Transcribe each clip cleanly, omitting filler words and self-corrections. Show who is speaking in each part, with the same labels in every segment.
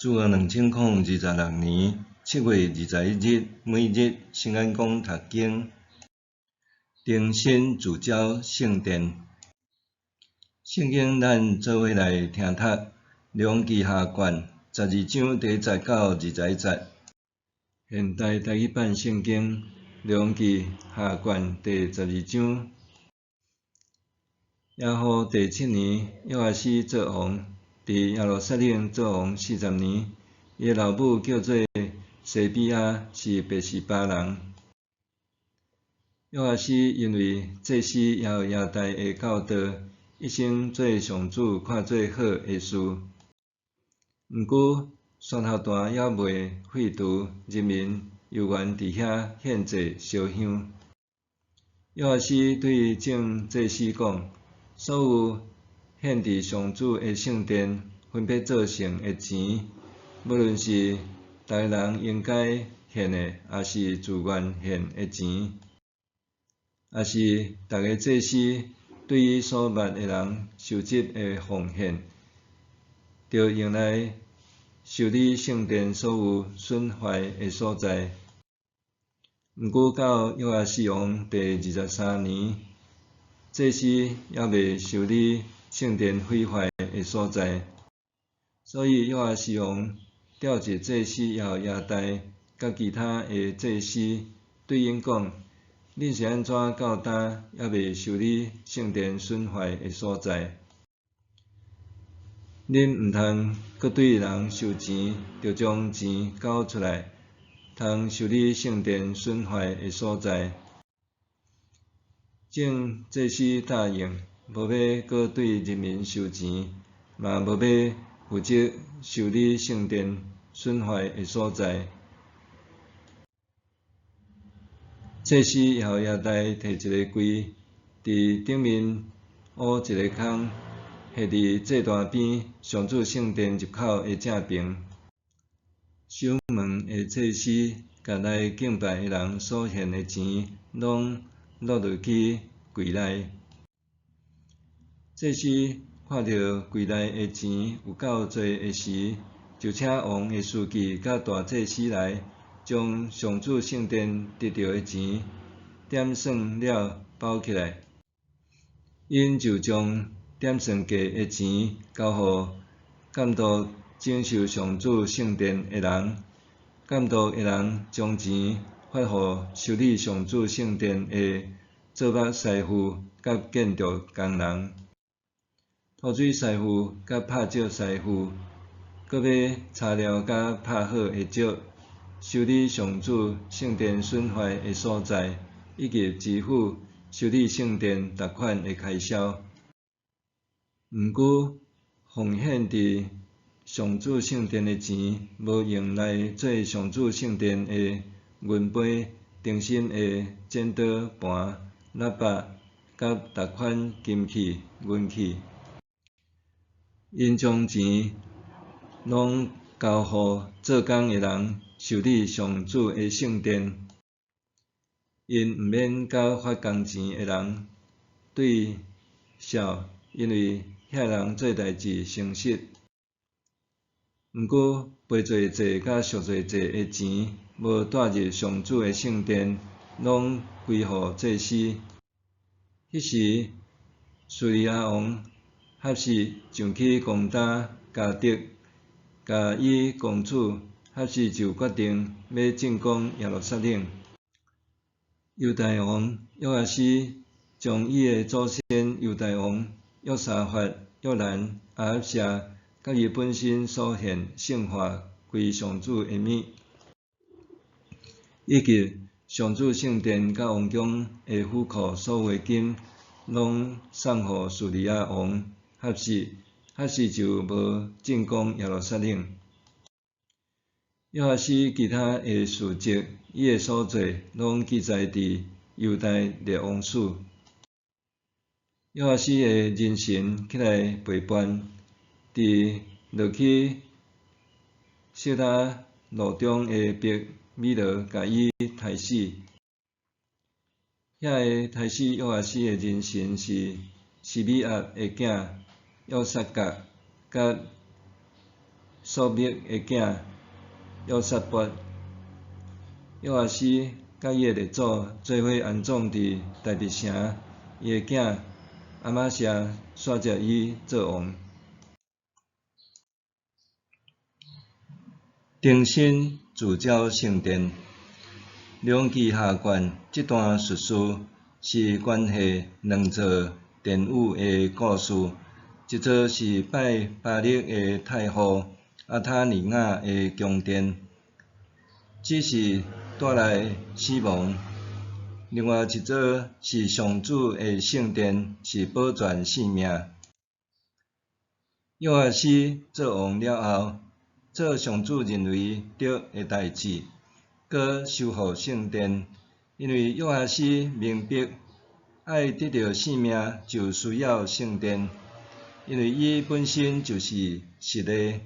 Speaker 1: 主元2026年7月21日，每日圣安讲读经，重新聚焦圣殿。圣经咱做伙来听读《列王纪下》卷12章第一节到21节。现代台语版圣经《列王纪下》卷第十二章。耶户第七年，约阿斯做王，佇耶路撒冷做王40年。伊的老母叫做西比亚，是别是巴人。约阿斯因为祭司耶何耶大的教导，一生做上主看做好的事。毋過宣孝壇猶未廢除，人民猶原佇遐獻祭燒香。約阿斯對眾祭司講：所有獻佇上主的聖殿分欲做聖的錢，無論是逐个人應該獻的，抑是自願獻的錢，抑是逐个祭司對伊所捌的人收集的奉獻，著用來修理聖殿所有損壞的所在。毋過到約阿斯王第23年，祭司猶未修理聖殿毀壞的所在，所以約阿斯王召集祭司耶何耶大佮其他的祭司，對𪜶講：恁是按怎到今猶未修理聖殿損壞的所在？恁毋通閣對人收錢，著將錢繳出來，通修理聖殿損壞的所在。眾祭司答應，無欲閣對人民收錢，嘛無欲負責修理聖殿損壞的所在。祭司耶何耶大提一個櫃，佇頂面挖一个空，下佇祭壇邊上主聖殿入口的正爿。守門的祭司共來敬拜的人所獻的錢，攏落入去櫃內。祭司看著櫃內的錢有夠濟的時，就請王的書記佮大祭司來，將上主聖殿得著的錢點算了包起來。𪜶就將點算過的錢交予監督整修上主聖殿的人，監督的人將錢發予修理上主聖殿的做木師傅佮建築工人、塗水師傅佮拍石師傅，閣買柴料佮拍好的石，修理上主聖殿損壞的所在，以及支付修理聖殿逐款的開銷。毋過，奉獻佇上主聖殿的錢，無用來做上主聖殿的銀杯、燈芯的剪刀盤、喇叭，佮逐款金器、銀器。𪜶將錢攏交予做工的人修理上主的聖殿。𪜶毋免佮發工錢的人對數，因為遐人做代誌誠實。毋過，賠罪祭佮贖罪祭的錢，無帶入上主的聖殿，攏歸予祭司。彼時，敘利亞王哈薛上去攻打迦特，共伊攻取，哈薛就決定欲進攻耶路撒冷。猶大王約阿斯將伊的祖先猶大王約沙法、約蘭、亞哈謝佮伊本身所獻聖化歸上主的物，以及上主聖殿佮王宮的府庫所有的金，攏送予敘利亞王哈薛，哈薛就無進攻耶路撒冷。約阿斯其他的事蹟，伊的所做，攏記載佇猶大列王史。約阿斯的人臣起來背叛，佇落去設拉路中的伯米羅共伊刣死。遐个刣死約阿斯的人臣是示美亞的囝約薩甲，佮朔密的囝約撒拔。約阿斯佮伊的列祖做伙安葬佇大衛城，伊的囝亞瑪謝煞接伊做王。重新聚焦圣殿，列王记下卷这段叙事是关系两座殿宇的故事，一座是拜巴力的太后亚他利雅的宫殿，只是带来死亡；另外一座是上主的圣殿，是保全性命。约阿斯做王了后，做上主认为对的代志，阁修复圣殿，因为约阿斯明白，欲得著性命就需要圣殿，因为伊本身就是实的。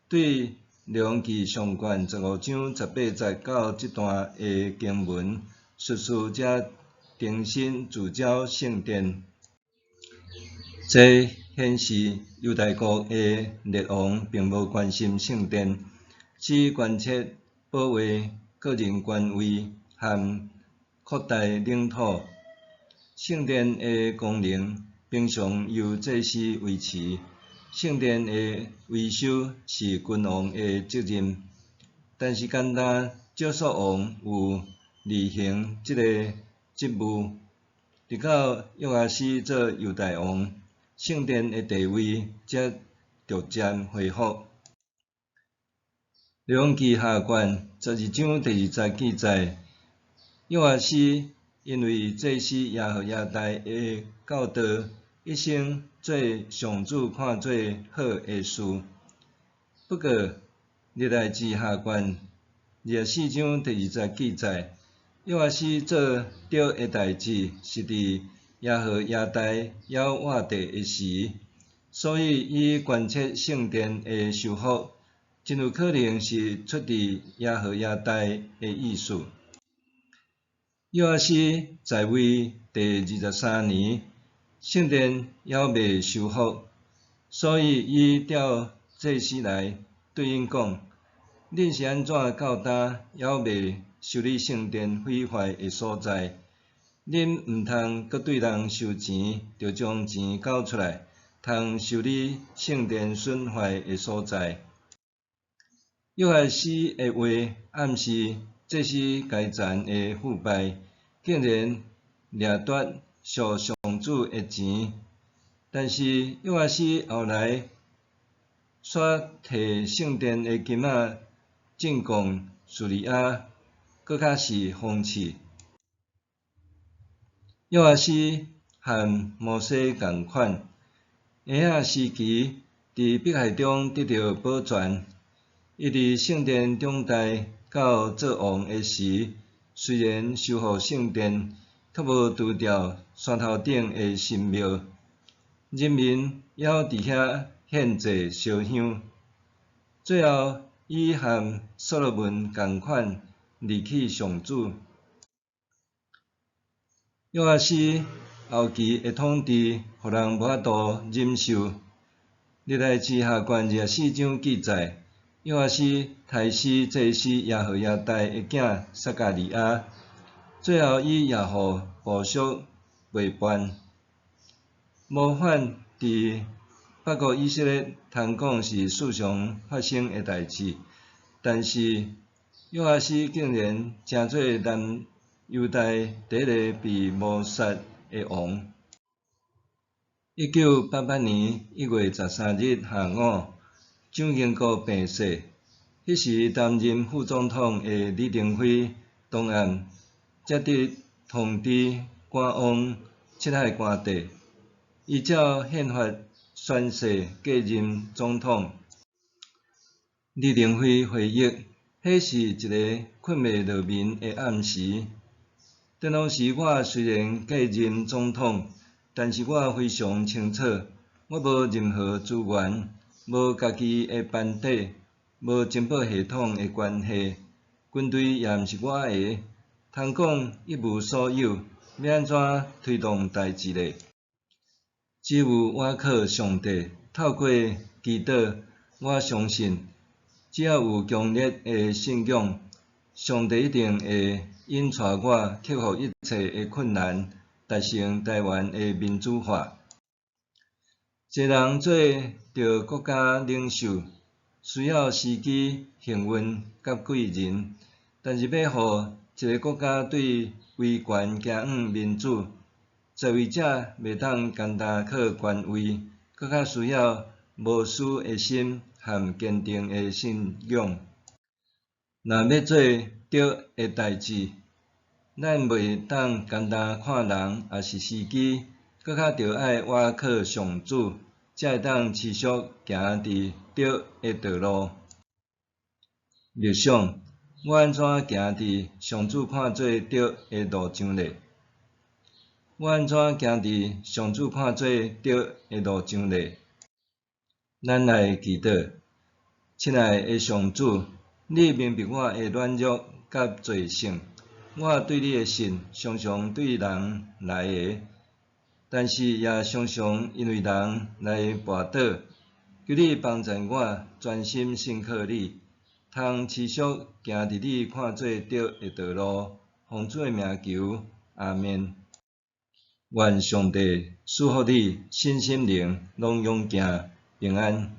Speaker 1: 对列王记上卷15章18节到这段的经文，叙述这重新聚焦圣殿，这显示犹大国的列王并无关心圣殿，只关切保卫个人权位和扩大领土。圣殿的功能平常由祭司维持，圣殿的维修是君王的责任。但是干焦少数王有履行这个职务，直到约阿斯做犹大王，圣殿的地位才逐渐恢复。列王记下卷12章第2节记载，约阿斯因为祭司耶何耶大的教导，一生做上主看做好的事。不过，历代志下卷24章第2节记载，约阿斯做对的代志是伫耶何耶大犹活著的时，所以伊关切圣殿的修复，真有可能是出自耶何耶大的意思。约阿斯在位第23年，圣殿犹未修复，所以伊调祭司来对𪜶讲：恁是按怎到今犹未修理圣殿毁坏的所在？恁毋通阁对人收钱，著将钱缴出来，通修理圣殿损坏的所在。约阿斯的话暗示祭司阶层的腐败，竟然掠夺属上主的钱。但是约阿斯后来煞提圣殿的金仔进贡叙利亚，阁较是讽刺。约阿斯和摩西仝款，婴仔时期伫迫害中得著保全。伊伫圣殿长大到做王的时，虽然修复圣殿，却无除掉山头顶的神庙，人民犹伫遐献祭烧香。最后，伊和所罗门仝款离弃上主。约阿斯后期的统治，予人无法度忍受。历代志下卷24章记载，约阿斯刣死祭司耶何耶大的囝撒迦利亚，最后以耶户部属背叛，谋反伫北国以色列通讲是时常发生的代志，但是约阿斯竟然成做南犹大第一个被谋杀的王。1988年1月13日下午，蒋经国病逝。彼时担任副总统的李登辉当暗接得通知赶往七海官邸，依照宪法宣誓继任总统。李登辉回忆，彼是一个困袂落眠的暗时。当时我虽然继任总统，但是我非常清楚，我无任何资源，无家己的班底，无情报系统的关系，军队也毋是我的，通讲一无所有，欲按怎推动代志咧？只有倚靠上帝，透过祈祷，我相信，只要有強烈的信仰，上帝一定會引帶我克服一切的困難，達成臺灣的民主化。一個人做著國家領袖，需要時機、幸運佮貴人，但是欲予一个國家對威權行向民主，在位者袂當干焦靠權威，閣較需要無私的心和堅定的信仰。若欲做對的代誌，咱袂當干焦看人抑是時機，閣較著愛倚靠上主，才會當持續行佇對的道路。默想，我按怎行佇上主看做對的路上咧？我按怎行佇上主看做對的路上咧？咱來祈禱，親愛的上主，你明白我的軟弱佮罪性，我對你的信常常對人來的，但是也常常因為人來跋倒。求你幫助我專心信靠你，通持續行佇你看做對的道路。奉主的名求，阿們。願上帝賜福你，身心靈攏勇健平安。